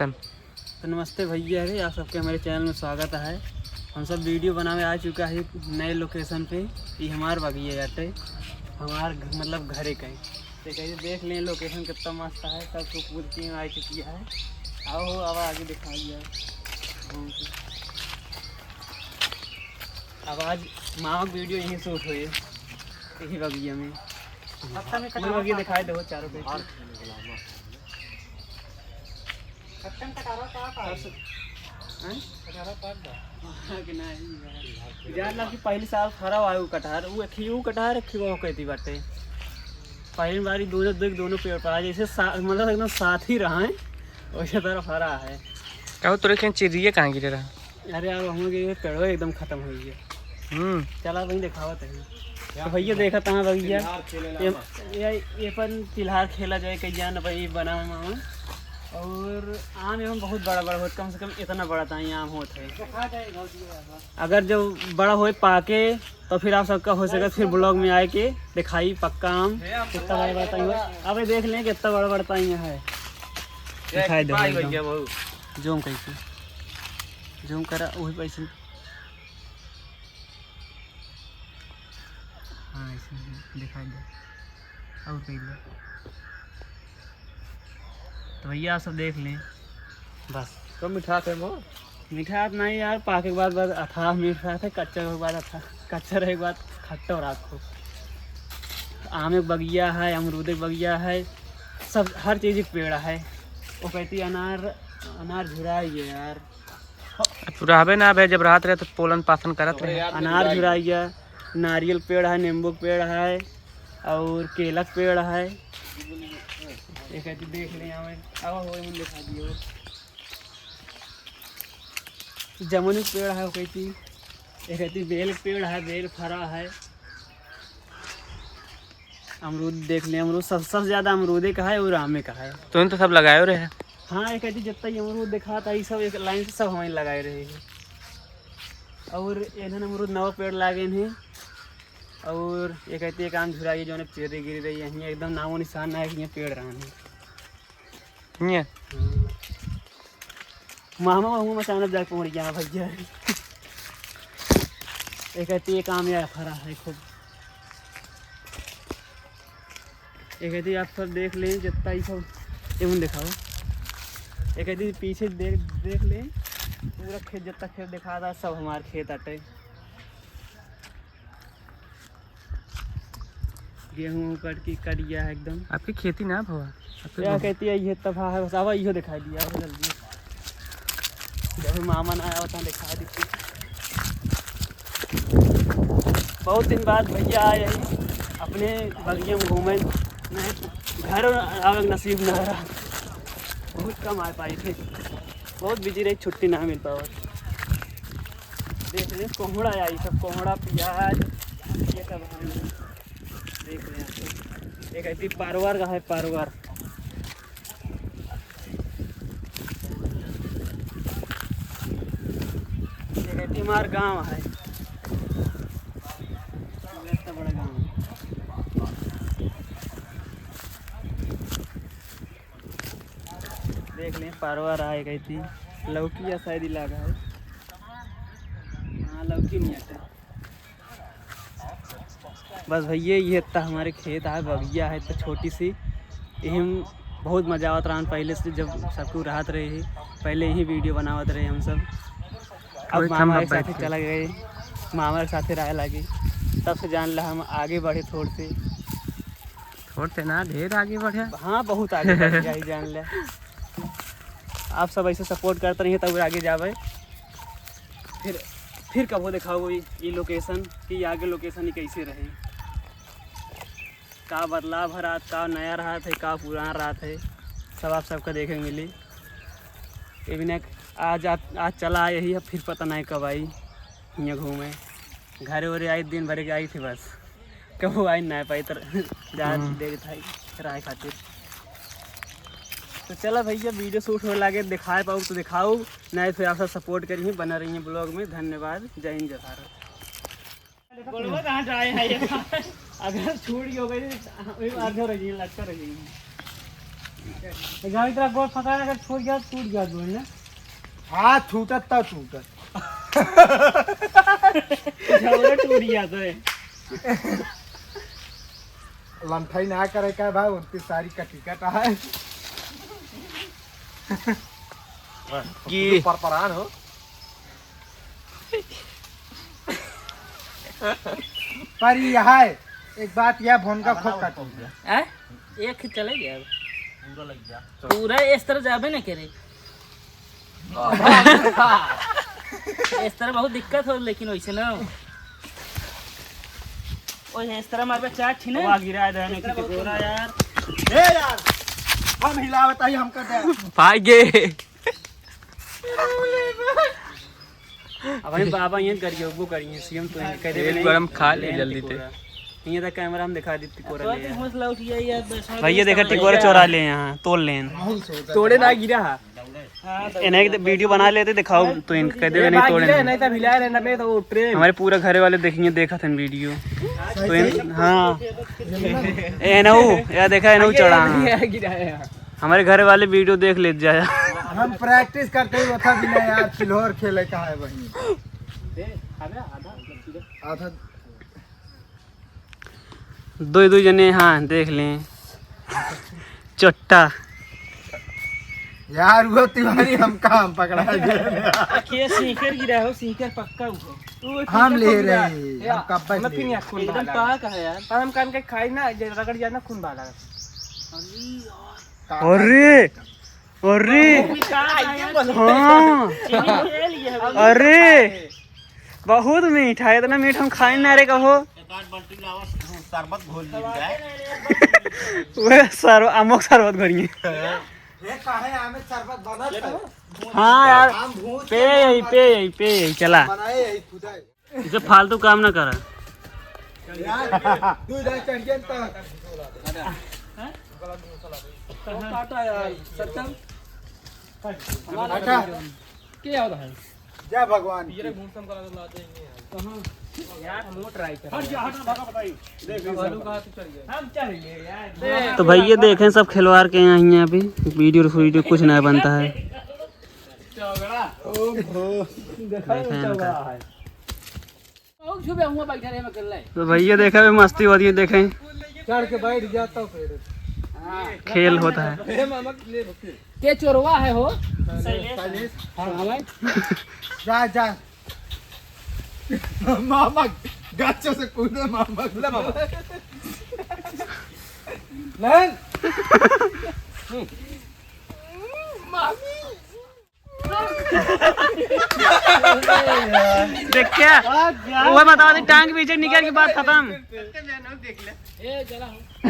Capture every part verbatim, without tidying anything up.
तो नमस्ते भैया रे, आप सबके हमारे चैनल में स्वागत है। हम सब वीडियो बनावे आ चुका है नए लोकेशन पे। ये हमार बगिया बाटे, हमार घ-, मतलब घरे का है। तो कहिए देख लें लोकेशन कितना मस्त है, सब कुछ पूरी टीम आ चुकी है। आओ हो, अब आगे दिखाइए घूम के। अब आज मामा वीडियो यहीं शूट हुए, यही बगिया में। पूरी बगिया दिखाई दो चारों पे। कट्टन कटारा का का है? हैं? कटारा का का? हाँ, कि नहीं यार। जान ला कि पहली साल खड़ा हुआ है वो कटहर, वो एक ही वो कटहर, एक ही वो कहती बाटे। पहली बारी दोनों देख, दोनों पेड़ पर आ जैसे सा-, मतलब एकदम साथ ही रहा है, वैसे तरह फरा है। कहो तोरे के चिड़िया कहाँ गिरे रहा? अरे यार, हम लोग ये पेड़वा एकदम खत्म हो गया। हम्म। चला वहीं दिखावत है। तो भैया देखत हैं भैया, चिल्हार खेले ला ये, बा। ये, ये अपन चिल्हार खेला जाए कहिया न भाई बना है मामा। और आम एवं बहुत बड़ा बड़ा होत, कम से कम इतना बड़ा ताई आम होत है। अगर जो बड़ा होए पाके तो फिर आप सबका हो सके फिर ब्लॉग में आए के दिखाई पक्का आम कितना बड़ा बड़ा ताई हुआ। अबे देख लें कितना बड़ा बड़ा ताई है, दिखाई दे एकदम। जूम कैसे जूम करा वही पैसे। हाँ, ऐसे ही दिखाई दे। और कहीं दे। तो भैया, आप सब देख लें। बस। तो मिठास है मो? मिठास नहीं यार, पाके के बाद, बाद अथाह मिठास है, कच्चा के बाद अथाह, कच्चा रहे के बाद खट्टा और आपको। आम एक बगिया है, अमरूद एक बगिया है, सब हर चीज एक पेड़ है। वो कहती अनार, अनार झुरा है ये यार। अब रहबे ना भाई, जब रहत रहे तो पोलन पासन करत रहे। अनार झुराइया, नारियल पेड़ है, नींबू के पेड़ है और केला के पेड़ है। एक अथी देख ले, यहाँ में आवा हो, एमन दिखा दियो। जमुनी के पेड़ है, ओकैती एक अथी बेल के पेड़ है, बेल फरा है। अमरूद देख ले, अमरूद सब, सबसे ज्यादा अमरूदे का है और आमे का है। तुम तो सब लगाए रहे। हाँ, एक अथी जितना ही अमरूद देखा था, ये सब एक लाइन से सब हमें लगाए रहे हैं। और इन्होंने अमरूद नवा पेड़ लागे हैं। और एक अथी एक आम झुराई, जो पेड़ गिर रही है, एकदम नामो निशान ना है कि ये पेड़ रहा है। ये? हाँ। मामा, मामा अचानक जाके पहुंच गया भैया। एक अथी एक आम यार फरा है खूब। एक अथी आप सब देख लें, जितना ही सब एवन दिखाओ। एक अथी पीछे देख, देख लें, पूरा खेत, जितना खेत दिखा था, सब हमार खेत आटे। गेहूं कट के कट गया है एकदम। आपकी खेती ना भवा, आपके क्या गेहूं। कहती है, ये तबाह है, बस आवा, इहो दिखाई दिया, आवा जल्दी। जब मामा ना आया होता, दिखा देती। बहुत दिन बाद भैया आए हैं अपने बगिया में घूमे, नहीं घर आवे के नसीब ना रहा, बहुत कम आ पाए थे, बहुत बिजी रही, छुट्टी ना मिल पावा। देख ले, कोहड़ा आई सब, कोहड़ा, प्याज, ये सब है। देख ले आप, एक अथी परवर का है, परवर। एक अथी हमार गांव है, इतना बड़ा गांव है। देख लें, परवर आए गई थी, लौकी या शायद ही लगा है। हाँ, लौकी नहीं आता। बस भैया, ये इतना हमारे खेत है, बगिया है, तो छोटी सी। यही में बहुत मजा आवत रहन पहले से, जब सबको रहत रहे ही, पहले यही वीडियो बनावत रहे हम सब। अब कोई मामा खम्भा के साथे बैठ के। चला गए, मामा के साथे रहे लागे, तब से जान ला हम आगे बढ़े थोड़ से। थोड़ से ना, ढेर आगे बढ़े। हाँ, बहुत आगे बढ़ गया ही, जान ले। आप सब ऐसे सपोर्ट करते रहिए, तब आगे जावे। फिर, फिर कबो दिखाओ ई, ई लोकेशन कि आगे लोकेशन ही कैसे रहे, का बदलाव है रात, का नया रात है, का पुराना रात है, सब आप सबका देखे के मिली। ये भी ना, आज, आज, आज चला आए ही, अब फिर पता नहीं कब आई यहाँ घूमे। घरे उरे आई, दिन भर के आई थी बस, कबो आई ना पाई, तर जा हम्म। दे था राय खातिर। तो चला भैया, वीडियो शूट होए लागे, दिखाए पाऊ तो दिखाऊ, नहीं फिर आप सब सपोर्ट करिए, बना रहिए ब्लॉग में। धन्यवाद, जय हिंद, जय भारत। गोड़वा कहाँ जाए है ये? अगर छूट गई हो गई, वही बात हो रही है, लटका रही है। तो जहाँ इतना गोड़ फंसा है, अगर छूट गया, टूट गया गोड़ ना। हाँ, छूटत तो टूटत। झगड़ा टूट गया तो है। लंठाई ना करे का भाई, उनकी सारी कटिकट है। कि परपरान हो। पर यह है, एक बात यह भोन का खूब काटू। हैं? एक ही चले गया अब। पूरा लग गया। पूरा इस तरह जाबे ना करे। इस तरह बहुत दिक्कत हो, लेकिन वैसे ना। ओए, इस तरह मारबे चार ठिन। वो गिरा दे, इस तरह बहुत गोरा यार। ए यार, हम हिलावत आई, हमका दे। भागे। अब हम बाबा ये करिए, वो करिए, सीएम तो ये कह दे एक नहीं। बार हम खा ले ले जल्दी टिकोरा। ते। ये तो कैमरा हम दिखा दी टिकोरा तो ले। हौसला उठिया यार, बस। भैया देखा, टिकोरा चोरा ले यहाँ, तोड़ ले। तोड़े ना गिरा। हाँ, तो इन्हें एक वीडियो बना लेते, दिखाओ तो इनके कह दे ए, नहीं भाई, तोड़े गिरा नहीं। नहीं तो हिला रहे ना, मैं तो वो ट्रेन। हमारे पूरा घर वाले देखेंगे, देखा था वीडियो। तो इन, हाँ। ए, एनहू, या देखा, एनहू चढ़ा। ये गिरा है। हमारे घर वाले वीडियो देख लेत जाया। हम प्रैक्टिस करते ही होता भी नहीं यार, चिल्होर खेले का है वहीं। आधा। दो, दो जने, हाँ, देख लें। चोट्टा। यार, वो तिवारी हम काम पकड़ा दे। के सीकर गिरा हो, सीकर पक्का हो। हम ले रहे, हम कब तक ले? एकदम पाक है यार। पर हम कान के खाई ना, जे रगड़ जाना, खून बहा लगा। अरे, अरे। हाँ। अरे, बहुत मीठा है, इतना मीठा हम खाए ना रे कहो। एक आध बाल्टी लावा, शरबत घोल ली जाए। वह शरबत, अमुक शरबत घोलिए। ये काहे आमे शरबत बनत है? हाँ यार, आम भूज पे के यही, पे यही, पे यही, चला। बनाए यही खुदा है। इसे फालतू काम ना करा। यार, दूध आ चढ़ गया तो। काटा यार, सत्तम। हटा। क्या होता है? जय भगवान की। कहाँ? यार, हम वो ट्राई कर रहे हैं। हट जा, हट जा, भागा, बताइए। देख, हम चल लिए यार। तो भैया देखें, सब खिलवाड़ के यहाँ, यहाँ भी वीडियो, वीडियो कुछ नहीं बनता है। देखें इनका। बहुत छुपे हुआ बैठा रहे, मैं कर ले। तो भैया देखा भी मस्ती होती है, देखें। चढ़ के बैठ जाता हूँ फिर। खेल होता है। ए मामा, ले बच्चे। के चोरवा है हो? शैलेश। हाँ, हाँ भाई। जा, जा। मामा, गाछे से कूदे मामा। ले मामा। नहीं। मामी। देख क्या? वो बताओ, टांग पीछे निकल के बात खत्म। ए,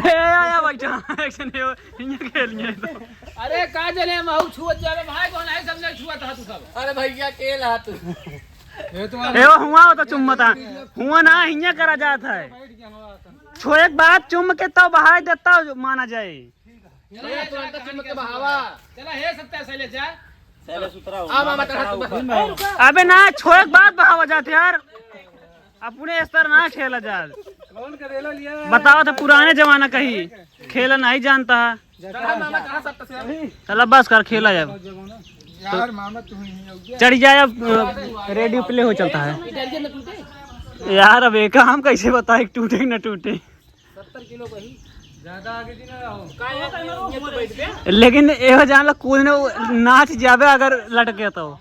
आया भाई, जहाँ action है, वो इहाँ खेल गया तो। अरे, का जने, हम हऊ छुअत जावे, भाई, कौन है, समझे, छुअत हाथ उठावे। अरे भैया, के ला तू? ए, वो हुआ हो तो चुम्मता। हुआ ना, हियाँ करा जात है। छो एक बात चुम के तो बहाय देता, माना जाए। चला, हे, तुरंत चुमक के बहावा। चला, हे सत्या, शैलेश, जा। शैलेश, उतरा हो। आ, मामा, चढ़ा, तू बस। अबे ना, छोड़, एक बात बहावा जात यार। अपने स्तर ना खेला जात। कौन करेला लिया है? बताओ तो, पुराने जमाना का ही खेला नहीं जानता है। चढ़ा, मामा, चढ़ा, सत्या से। चला, बस कर, खेला जाए। यार, मामा, तू ही हो गया। चढ़ जाए अब, अ, रेडियो प्ले हो चलता है। यार, अब एक हम कैसे बताए, टूटे कि ना टूटे। सत्तर किलो का ही। ज्यादा आगे जी ना रहो। का यार, ये तो बैठ गया। लेकिन एहो जान लो, कूद ने नाच जाबे अगर लटके तो।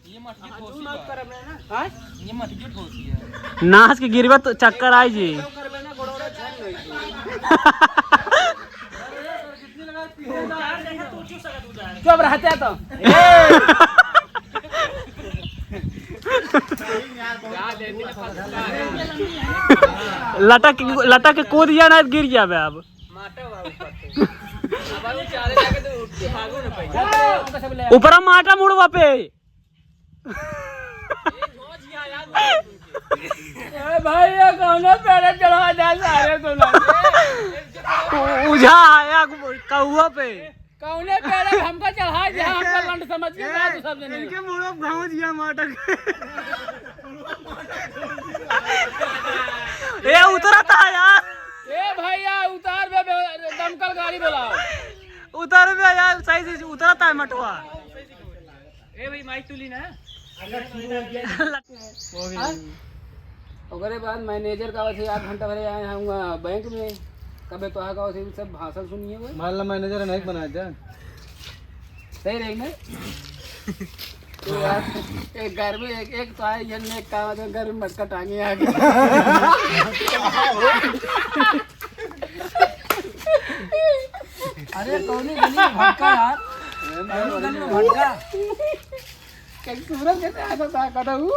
ये मत जी ठोसी बा। हाँ? ये मत जी ठोसी है। नाच के गिरबे तो चक्कर आई जी। चुप रहते तो। लटक, लटक के कूद गया ना, गिर गया बे अब। ऊपरा माटा मुड़वा पे। ए भाई, ये कौनो पेड़े चढ़वा जा सारे को ना। उझा आया कौआ पे। कौने पेड़े हमको चढ़ा दिया, हमको लंड समझ के ए, जा तू सब जने। इनके मुड़ो घाव दिया माटक। ए, उतरा था यार। ए, भैया, उतार बे, बे, दमकल गाड़ी बुलाओ। उतार बे यार, सही से उतरता है मटवा। ए भाई, माइक तू ली ना। हाँ? ओकरे बाद मैनेजर का वैसे आध घंटा भरे आए हैं वहाँ बैंक में, कबे तो आगा वैसे सब भाषण सुनिए हुए। मान ला मैनेजर नहीं बनाए थे। सही रही ना? तो यार, एक घर में एक, एक तो आए, ये ने एक काम है, घर में मटका टांगे आ गया। अरे, कौनी गली में भटका यार? कौनी गली में भटका? कहीं सूरज कैसे आ सकता है, कटा हूँ?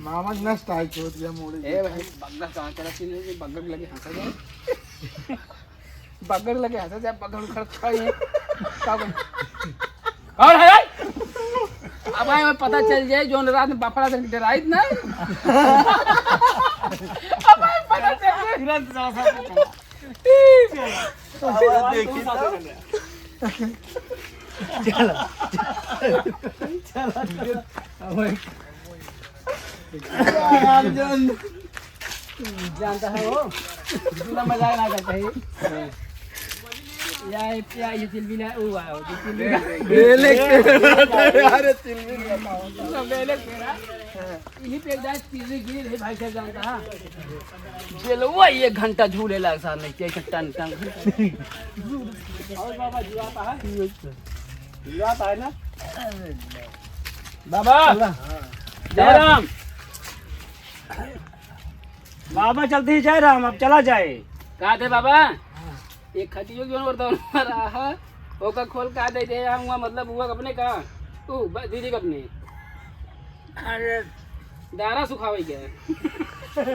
मामा नष्ट आई छोड़ दिया मोड़ी। ए भाई, बग्गा कहाँ चला, बग्गा के लगे हंसा जाए। बगड़ लगे हंसे जा, बगड़ उखड़ खाई। का बोल? कौन है रे? अब आए, हमें पता चल जाए, जोन रात में बाफड़ा से डराइत ना। अब आए, पता चल जाए। तुरंत जा, जा, जा। अब देखी तो। चला। चला, चला। अब भाई। जानता है वो? इतना मजाक ना करता है। या, या ये चिलबिला, वो आया हो, जो चिलबिला। बेले के, अरे चिलबिला। पूरा बेले के ना। यही पे एक दाई चिल्ली गिरी रही, भाई साहब जानता है? जेलवा एक घंटा झूले लाग सामने, के टन टन। और बाबा जुआ पा है? जुआ पा है ना? बाबा, जय राम। बाबा चलते ही जय राम, अब चला जाए। का दे बाबा? एक खटियो क्यों और दौड़ रहा है? ओका खोल का दे दे, हम हुआ मतलब हुआ अपने का? तू ब-, दीदी का अपने। अरे। दारा सुखावे के। अरे,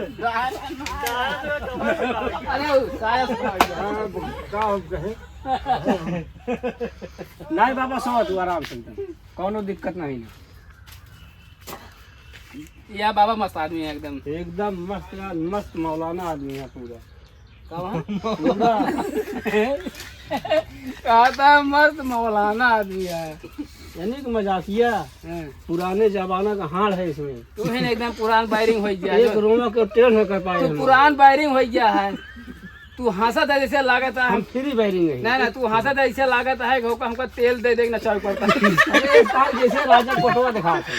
साया सुखावे के। हाँ, का हो गए? नहीं बाबा, सो तू आराम से, कौनो दिक्कत नहीं ना। या बाबा मस्त आदमी है एकदम। एकदम मस्त यार, मस्त मौलाना आदमी है पूरा। कहाँ? पूरा। कहता है मस्त मौलाना आदमी है। यानी कि मजाकिया। हाँ। पुराने जमाना का हाड़ है इसमें। तू ही ना एकदम पुरान वायरिंग हो गया एक जो। रोमा को टेढ़ न कर पाए तू हम। पुरान वायरिंग हो गया है। तू हंसत है जैसे लागत है हम हम फ्री वायरिंग है। ना, ना, तू हंसत है जैसे लागत है कि हमका, हमका तेल दे दे ना चाय पड़ता। अरे, एक साल जैसे राजा कोटवा दिखा था।